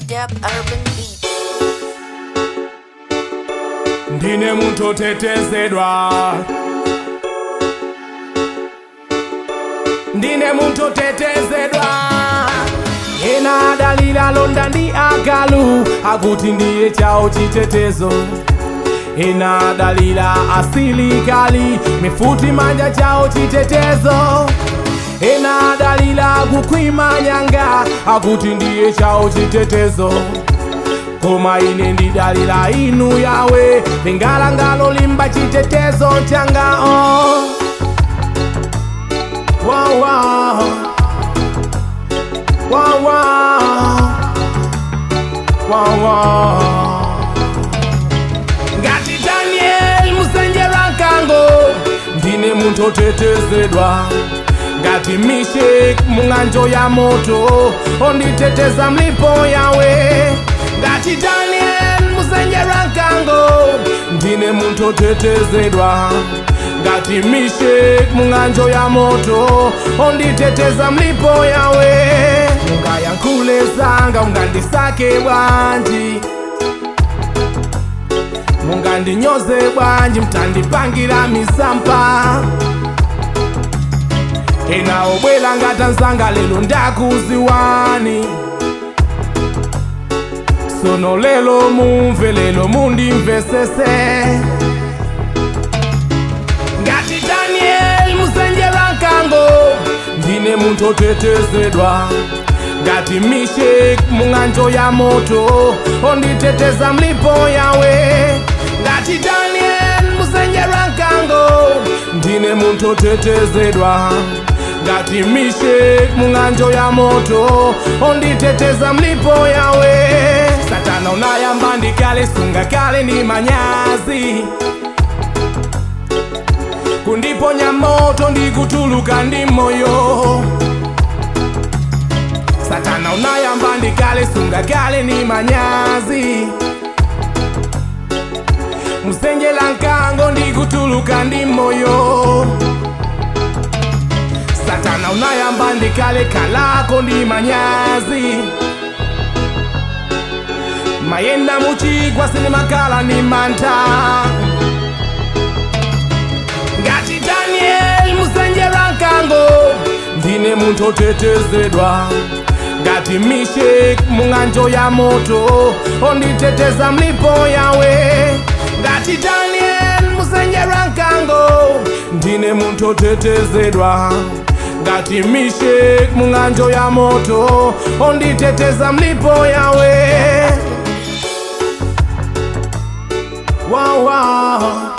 Dub Urban Beats. Ndine munthu otetezedwa, ndine munthu otetezedwa. Ena adalira londa ndi agalu, akuti ndiye chawo chitetezo. Ena adalira asilikali, mifuti manja, chawo chitetezo. Ena adalira kukhwima nyanga, akuti ndiye chawo chitetezo. Koma ine ndidalira inu Yawe, lingalangalo limba, chitetezo changa, oh. Wow, wow. Wow, wow. Wow, wow. Ngati Daniel musenjera mkango, ndine munthu otetezedwa. Ngati Mishek mung'anjo ya moto, onditeteza mlipo Yawe. Ngati Daniel musenjera mkango, ndine munthu otetezedwa. Ngati Mishek mung'anjo ya moto, onditeteza mlipo Yawe. Mungayankhule zanga, ungandisake bwanji, mungandinyoze bwanji, mtandipangira misampa. Ena obwela ngati anzanga, lero ndakuziwani. Sono lelo mumve, lelo mundimvesese. Ngati Daniel musenjera mkango, ndine munthu otetezedwa. Ngati Mishek mung'anjo ya moto, onditeteza mlipo Yawe. Ngati Daniel musenjera mkango, ndine munthu otetezedwa. Ngati Mishek mung'anjo ya moto, onditeteza mlipo Yawe. Satana, unayamba ndikale, sunga kale ni manyazi kundiponya moto ndikutuluka ndi moyo. Satana, unayamba ndikale, sunga kale ni manyazi musenjela nkango ndikutuluka ndi moyo. Satana, unayamba ndikale, kalako ndi manyazi. Mayenda muchigwa, sinimakala ni manta. Ngati Daniel musenjera mkango, ndine munthu otetezedwa. Ngati Mishek mung'anjo ya moto, onditeteza mlipo Yawe. Ngati Daniel musenjera mkango, ndine munthu otetezedwa. Ngati Mishek mung'anjo ya moto, onditeteza mlipo Yawe. Wow, wow.